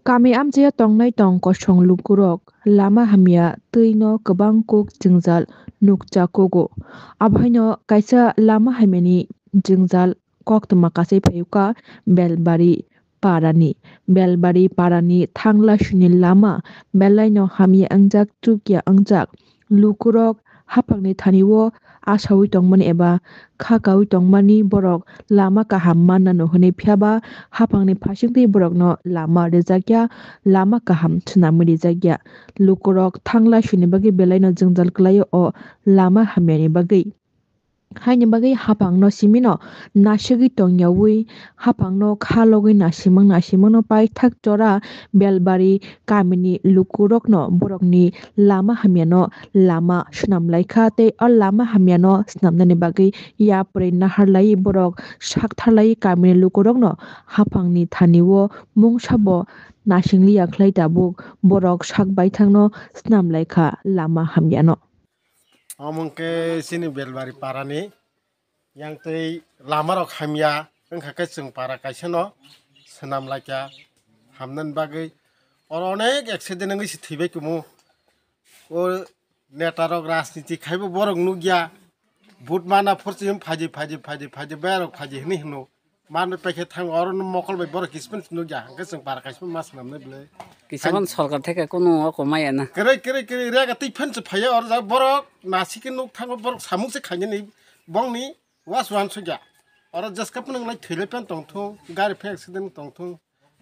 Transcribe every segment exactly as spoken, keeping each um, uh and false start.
Kami amchaya tongnai tong kosong lukurok lama hamya twino kwbang kuk jwngjal nukjakugo. Abohaino kaisa lama hamyani jwngjal koktwma kasai phaiyukha Belbari parani. Belbari parani thangla suni lama belaino hamya wngjak, chukya wngjak. Lukurok haphangni thani-o asaui tongmani eba khakaui tongmani borok lama kaham mannano hwnwi, phiyaba haphangni phasingtwi borokno lama rijakya, lama kaham swnamwi rijakya. Lukurok thangla suni bagwi belaino jwngjal kwlaio o lama hamyani bagwi. Haini bagwi haphangno simino nasigwi tongyaui haphangno kha logwi nasimang nasimangno paithak jora Belbari kamini lukurokno borokni lama hamyano lama swnamlaikha tei o lama hamyano swnamnani bagwi yapri naharlai borok saktharlai kamini lukurokno haphangni thani-o mungsabo nasingliya khlai tabuk borok sak baithangno swnamlaikha lama hamyano. Omo hwnkhe chini Belbari parani yang tei lamarok hamya wngkha khe chwng para kaisano swnam laikha hamnani bagwi. Oro onek accident wngwi se thwibai kumu. O netarok rajniti khaibo borok nukya. Vote mana phorchim phaidi, phaidi, phaidi, phaidi, bayarok phaidi hwnwi hwno. Manwi paikhe thango, oro no mokol bai borok kispin nukya, hwnkhe chwng para kaisa ma swnamnai bwle. Kisa phano sorkar theke kunu o komai ya na. Kwrwi, kwrwi, kwrwi, rega twi phan se phaiya, oro ja borok nasikhe nuk thango, borok samung se khainani, bongni was wansukya. Oro jeska phano nglai thwilai phan tongthung, gari phan accident tongthung,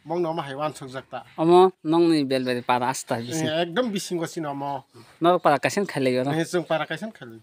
bongni omo hai wansukjak ta. Omo nongni Belbari para asta bising. Eh, ekdom bisingo sini omo. Norok para kaisa khailai oro. Eh, chwng para kaisa khailai.